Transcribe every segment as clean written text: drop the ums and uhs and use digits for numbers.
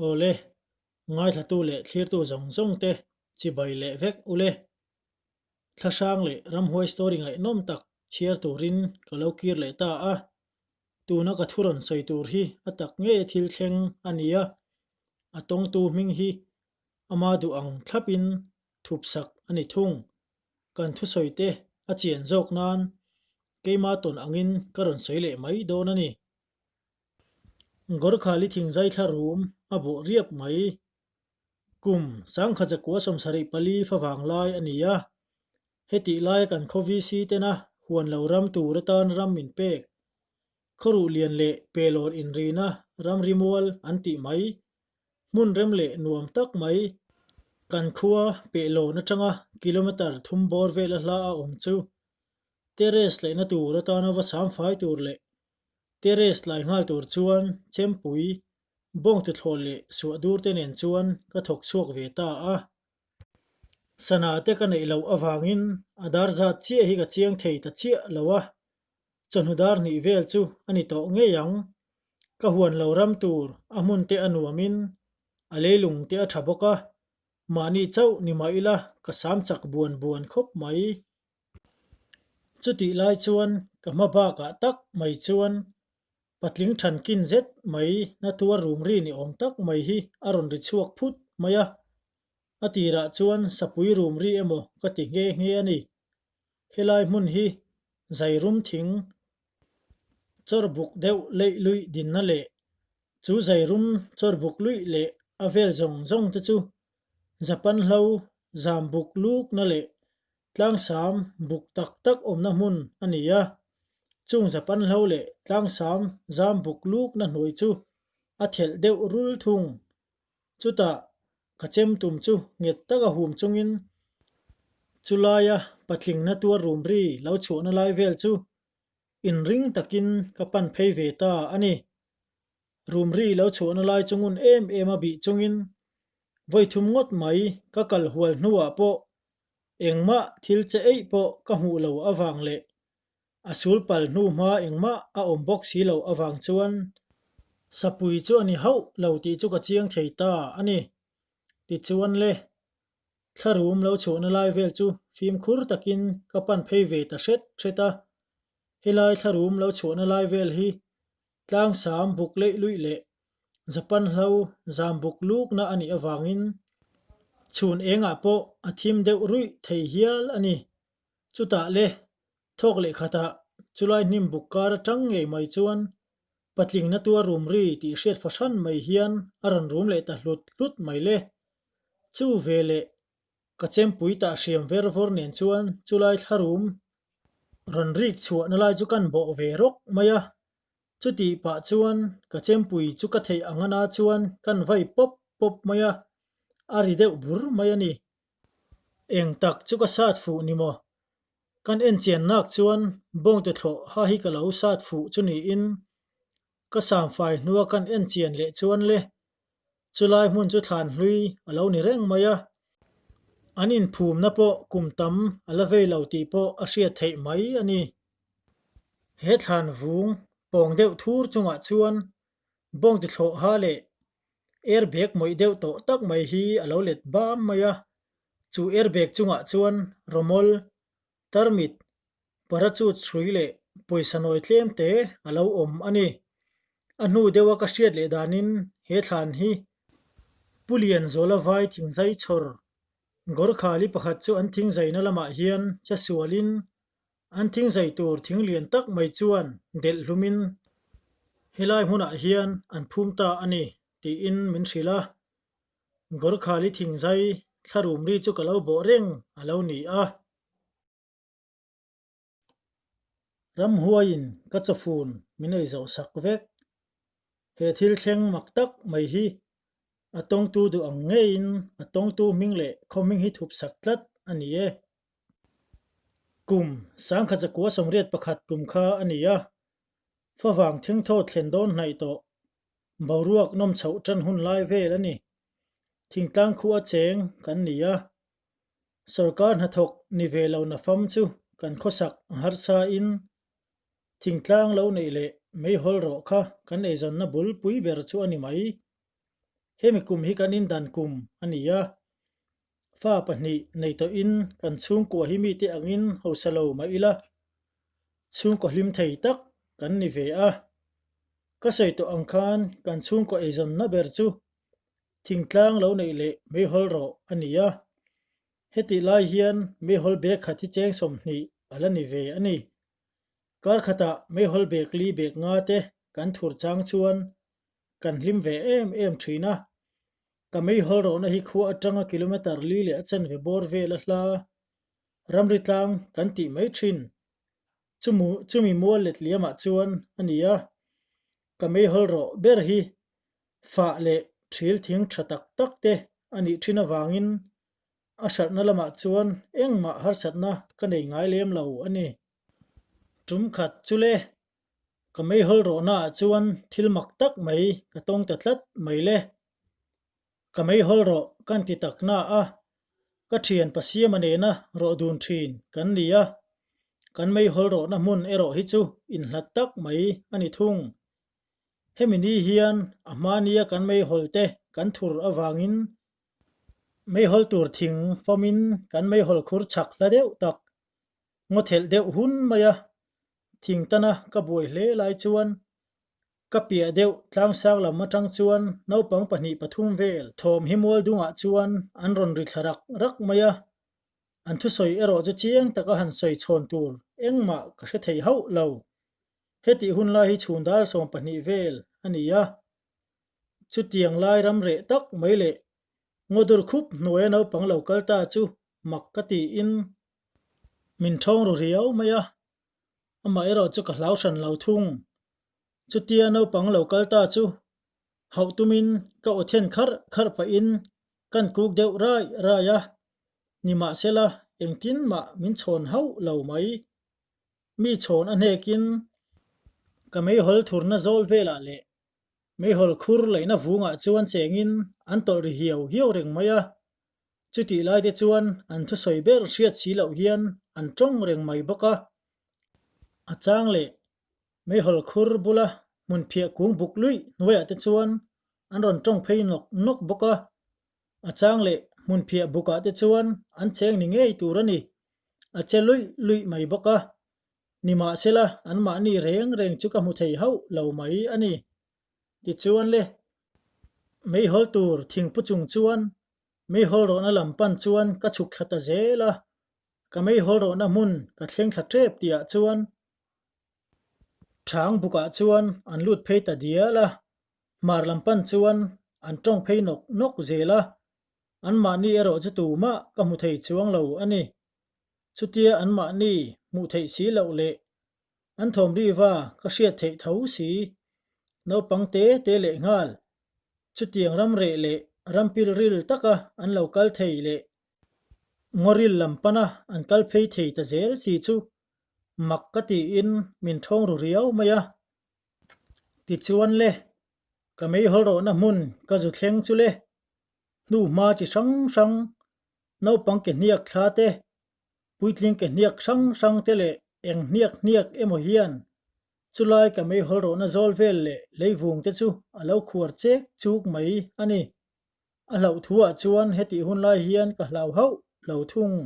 Awle, ngaithlatu leh thlirtu zawng zawng te chibai leh vek ule. Thlahrang leh ramhuai story ngaihnawm tak chhiar turin ka lo kir leh ta a, tuna ka thu rawn sawi tur hi a tak ngei a thil thleng a ni a, a tawngtu hming hi ama duh ang thlapin thupsak a ni thung. Kan thusawi te a chian zawk nan keima tawn angin ka rawn sawi leh mai dawn a ni. Gorkhali thingzai thla rum a bawh riap mai. Kum sangkhatzakua 74 favang lai a ni a, hetih laia kan khaw VC tena huan lo ram tur atan ram min pek, khawruh lian leh pelawn inrina ramri mual an tih mai, hmun rem leh nuam tak mai, kan khua pehlawn atanga kilometre thum bawr vel a hla a awm chu terrace laihna tur atana va samfai tur leh terrace lai nghal tur chuan chempui Bawngtuthlawh leh suahdur te nen chuan ka thawk chhuak ve ta a. Sana te ka neih loh avangin a dar zat chiah hi ka chiang thei ta chiah lo a, chawhnu dar hnih vel chu a ni tawh ngei ang. Ka huan lo ram tur a hmun te a nuamin a leilung te a tha bawk a, mahni chauh ni mah ila ka sam chak buan buan khawp mai. Chutih lai chuan ka hma bakah tak mai chuan Patling thankin zet mai na tuar rum ri ni awm tak mai hi a rawn ri chhuak phut mai a, a tirah chuan sapui rum ri emaw ka ti nghe nghe a ni. Helai hmun hi zai rum thing chawr buk deuh leih luih dinna leh chu zai rum chawr buk luih leh a vel zawng zawng te chu Japan hlo zam buk lukna leh Tlangsam buk tak tak awmna hmun a ni a, chung Japan hlo leh tlangsam zam buk lukna hnuai chu a thelh deuh rul thung. Chutah ka chem tum chu nghet taka hum chungin chulaia patlingna tuar rum ri lo chhuahna lai vel chu inring takin ka pan phei ve ta a ni. Rum ri lo chhuahna lai chu ngun em em a bih chungin vawi thum ngawt mai ka kal hual hnuah pawh Engmah thil che eih pawh ka hmuh lo avang leh a sul pal hnu hma engmah a awm bawk si lo avang chuan sapui chu a ni hauh lo tih chu ka chiang thei ta a ni. Tichuan le, thlarum lo chhuahna lai vel chu fimkhur takin ka pan phei ve ta hret hret a, helai thlarum lo chhuahna lai vel hi tlangsam buk leih luih leh Japan hlo zam buk lukna a nih avangin chhun engah pawh a thim deuh ruih thei hial a ni. Chutah le, thawk leh khatah chulai hnim buk kar atang ngei mai chuan patlingna tuar rum ri tih hriat fahran mai hian a rawn rum leh ta hlut hlut mai le. Chu ve leh ka chempui tah hriam ver vawr nen chuan chulai thla rum rawn rik chhuahna lai chu kan bawh ve rawk mai a. Chutih pah chuan ka chempui chu ka theih ang ana chuan kan vai pawp pawp mai a, a ri deuh bur mai a ni. Eng tak chu ka sat fuh ni maw? Kan en chian nak chuan bawngte thlawh ha hi ka lo sat fuh chu niin ka samfai hnua kan en chian leh chuan le, chulai hmun chu thlan hlui a lo ni reng mai a. An inphumna pawh kum tam a la vei lo tih pawh a hriat theih mai a ni. He thlan vung pawng deuh thur chungah chuan bawng ti thlawh ha leh air bag mawih deuh tawh tak mai hi a lo let bam mai a, chu air bag chungah chuan rawmawl, tarmit, parachute hrui leh pawisa nawi tlem te a lo awm a ni. A hnu deuha ka hriat leh danin he thlan hi Pu Lianzuala vai thingzai chhawr Gorkhali pakhat chu an thingzaina lamah hian che sualin An thingzai tur thing lian tak mai chuan delh hlumin helai hmunah hian an phum ta a ni tiin min hrilh a. Gorkhali thingzai thlarum ri chu ka lo bawh reng a lo ni a. Ramhuaiin ka chawfun min ei zawh sak vek. He thil thleng mak tak mai hi a tawngtu duh ang ngeiin a tawngtu hming leh khaw hming hi thup sak tlat a ni e. Kum 1981 kum kha a ni a. Favang thengthaw thlen dawn hnaih tawh. Boruak nawm chhoh tan hun lai vel a ni. Thingtlang khu a cheng kan ni a. Sorkar hnathawk ni ve lo nafam chu kan khawsak a harsa in thingtlang lo neih leh meihawl rawh kha kan eizawnna bul pui ber chu a ni mai. Hemi kum hi kan indan kum a ni a. Fa pahnih nei tawhin kan chhungkua hi mite angin hausa lo mah ila chhungkaw hlim thei tak kan ni ve a. Ka sawi tawh ang khan kan chhungkaw eizawnna ber chu thingtlang lo neih leh meihawl rawh a ni a. Hetih lai hian meihawl bag khat hi cheng 20 a la ni ve a ni. Kar khatah meihawl bag li bag nga te kan thur chang chuan kan hlim ve em em thin a. Ka meihawl rawhna hi khua atanga kilometre li leh a chanve bawr vel a hla ramri tlang kan tih mai thin. Chumu chumi mual letliamah chuan a ni a, ka meihawl rawh ber hi fah leh thil thing tha tak tak te a nih thin avangin a hralhna lamah chuan engmah harsatna ka nei ngai lem lo a ni. Tum khat chu le, ka meihawl rawhnaah chuan thil mak tak mai ka tawng ta tlat mai le. Ka meihawl rawh kan ti tak na a, ka thian Pasiama nena rawh dun thin kan ni a, kan meihawl rawhna hmun erawh hi chu inhlat tak mai a ni thung. Hemi ni hian a hmania kan meihawl te kan thur avangin meihawl tur thing fawmin kan meihawl khur chak hla deuh tak ngaw thelh deuh hun mai a, thing tana ka buai hle lai chuan Ka piah deuh tlangsang lam atang chuan naupang pahnih pathum vel thawm hi mual dungah chuan an rawn ri thla rak rak mai a, an thusawi erawh chu chiang taka han sawi chhawn tur engmah ka hre thei hauh lo. Hetih hun lai hi chhun dar 12 vel a ni a, chutiang lai ram reh tak mai leh ngaw dur khup hnuaia naupang lo kal ta chu mak ka tiin min thawng ru riau mai a, amah erawh chu ka hlau hran lo thung. Chutia naupang lo kal ta chu hauh tumin ka aw then kharh kharh pahin kan kuk deuh rai rai a, nimahsela engtin mah min chhawn hauh lo mai. Mi chhawn a hnekin ka meihawl thurna zawl velah leh meihawl khur laihna vungah chuan chengin an tawlh ri hiau hiau reng mai a, chutih lai te chuan an thusawi ber hriat si loh hian an tawng reng mai bawk a, a chang leh Meihawl khur bula hmun phiah kung buk luih hnuaiah te chuan an rawn tawng phei nawk nawk bawk a, a chang leh hmun phiah bukah te chuan an cheng ni ngei tur a ni, a che luih luih mai bawk a. Nimahsela anmahni reng reng chu ka hmu thei hauh lo mai a ni. Tichuan le, meihawl tur thingpu chung chuan meihawl rawhna lam pan chuan ka chhuk thla ta zel a, ka meihawl rawhna hmun ka thleng thla tep tihah chuan Thang bukah chuan an lut phei ta dial a, hmar lam pan chuan an tawng phei nawk nawk zel a, anmahni erawh chu tumah ka hmu thei chuang lo a ni. Chutia anmahni hmuh theih si loh leh an thawm riva ka hriat theih tho si, naupang te te leh nghal, chutiang ram reh leh ram pilril taka an lo kal thei leh ngawril lam pana an kal phei thei ta zel si chu Mak ka tiin min thawng ru riau mai a. Tichuan le, ka meihawl rawhna hmun ka zu thleng chu le, hnu hma chi hrang hrang, naupang ke hniak thla te, puitling ke hniak hrang hrang te leh eng hniak hniak emaw hian chulai ka meihawl rawhna zawl vel leh leivung te chu a lo khuar chek chuk mai a ni. A hlauh thuah chuan hetih hun lai hian ka hlau hauh lo thung.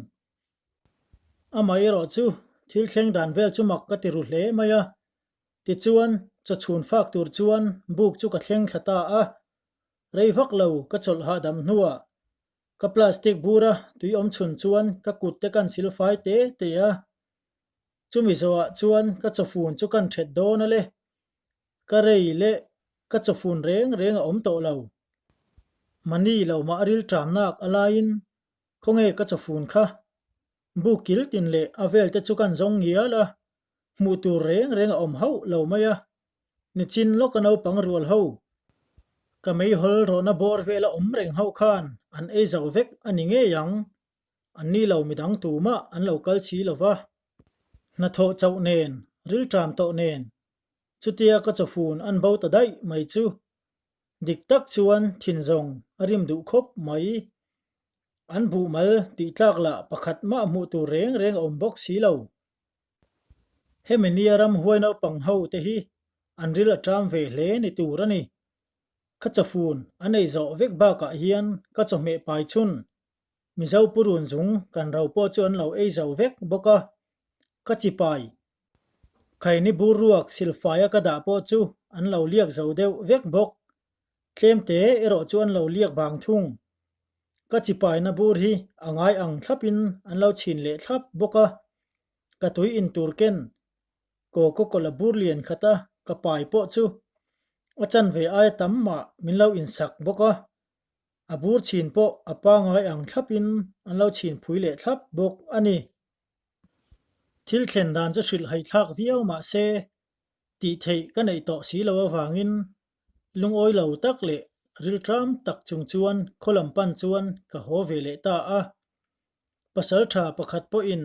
Amaherawh chu thil thleng dan vel chu mak ka ti ru hle mai a, tichuan chawchhun fak tur chuan buk chu ka thleng thla ta a, rei vak lo ka chawlh hahdam hnuah ka plastic bura tui awm chhun chuan ka kut te kan sil fai te te a, chumi zawhah chuan ka chawfun chu kan thet dawn a le, ka rei leh ka chawfun reng reng a awm tawh lo. Mahni lo mah a rilṭam nak a laiin Khawnge ka chawfun kha? Buk kil tin leh a vel te chu kan zawng ngial a, hmuh tur reng reng a awm hauh lo mai a. Nichin lawka naupang rual ho, ka meihawl rawhna bawr vela awm reng ho khan an ei zo vek a ni ngei ang. An ni lo midang tumah an lo kal si lo va. Hnathawh chauh nen, rilṭam tawh nen. Chutia ka chawfun an bo ta daih mai chu dik tak chuan thin zawng a rim duh khawp mai. An buh mal tih tlak lah pakhat mah hmuh tur reng reng a awm bawk si lo. Hemi nia ramhuai naupang ho te hi an ril a ṭam ve hle ni tur a ni. Ka chawfun an ei zawh vek bakah hian ka chawhmeh pai chhun Mizo purun zung kan ro pawh chu an lo ei zo vek bawk a, ka chipai khaini bur ruak silfaia ka dah pawh chu an lo liak zo deuh vek bawk. Tlemte erawh chu an lo liak vang thung. Ka chipaina bur hi a ngai ang thlapin an lo chhin leh thlap bawk a, ka tui in tur ken Coca-Cola bur lian khata ka pai pawh chu a chanve aia tam mah min lo insak bawk a. A bur chhin pawh a pangai ang thlapin an lo chhin phui leh thlap bawk a ni. Thil thlen dan chu hrilh haithlak viau mah se, tih theih ka neih tawh si lo avangin lungawi lo tak leh rilṭam tak chung chuan khaw lam pan chuan ka haw ve leh ta a. Pasalṭha pakhat pawhin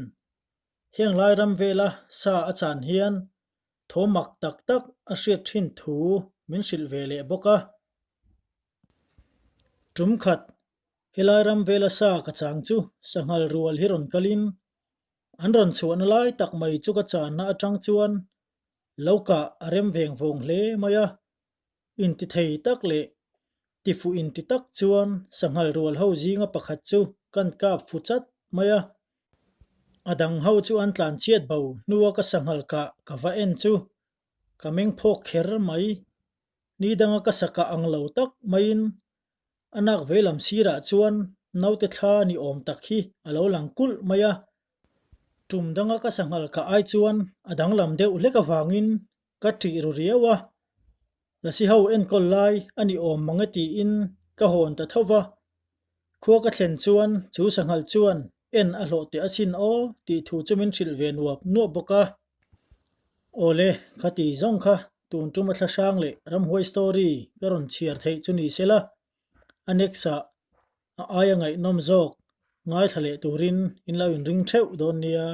heng lai ram vela sa a chan hian thaw mak tak tak a hriat ṭhin thu min hrilh ve leh bawk a. Tum khat, helai ram vela sa ka chang chu sanghal rual hi rawn kalin an rawn chhuahna lai tak mai chu ka channa atang chuan lo kah a rem veng vawng hle mai a. Intithei tak leh tifuh inti tak chuan sanghal rual ho zinga pakhat chu kan kap fu chat mai a. A dang ho chu an tlanchhiat bo hnua ka sanghal kah ka va en chu ka meng phawk kher mai. Ni danga ka sakah ang lo tak maiin a nak veilam sirah chuan naute thla ni awm tak hi a lo lang kulh mai a. Tum danga ka sanghal kah ai chuan a danglam deuh hlek avangin ka ṭih ru riau a. Lasi ho enkawl lai a ni awm mang e tiin ka hawn ta tho va. Khua ka thlen chuan chu sanghal chuan en a hlawh teh asin aw tih thu chu min hrilh ve nuap nuap bawk a. Awle, kha ti zawng kha tun tum a thlahrang leh ramhuai story ka rawn chhiar theih chu ni se la, a next ah a aia ngaihnawm zawk ngaithla leh turin in lo inring theuh dawn nia.